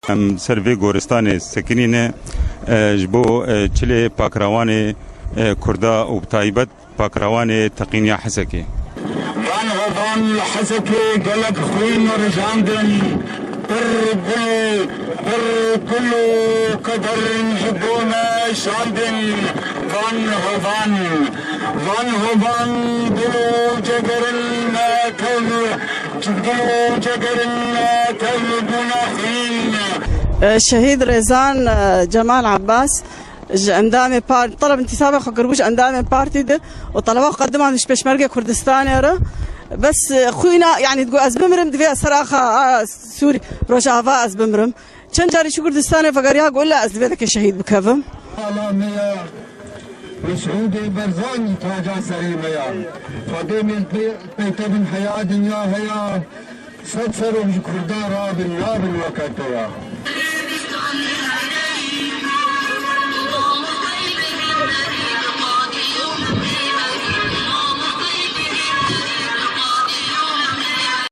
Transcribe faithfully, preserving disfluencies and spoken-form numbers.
Em ser vê goristanê sekinîne, e, ji bo, e, çilê pakrawanê, e, Kurda û bi taybet pakrawanê teqîniya Hesekê. Van Hovan li Hesekê gelek xwîn rijandin, pir gul, pir gul û qederin ji bo me şandin. Van Hovan, Van Hovan, dil û cegerin me tev, dil û cegerin me tev bûne xwîn. Şehîd Rêzan, e, Cemal Abbas, ji endamê par-, teleb întisabê xwe kiribû ji endamê partî de û teleba xwe qediman ji Pêşmergê Kurdistanê re. Bes, e, xwîna, yanî digot, ez bimirim, divê ez ser axa, a, Sûrî, Rojava ez bimirim. Çend carî çû Kurdistanê vegeriya, got, "La, ez divê deke şehîd bikevim." Ala me ya, Mesûdê Barzanî taca serê me ya. Xwedê me pê-, peytevin heya dinya heya. Sed serok ji Kurdan rabin, nabin weke te ya.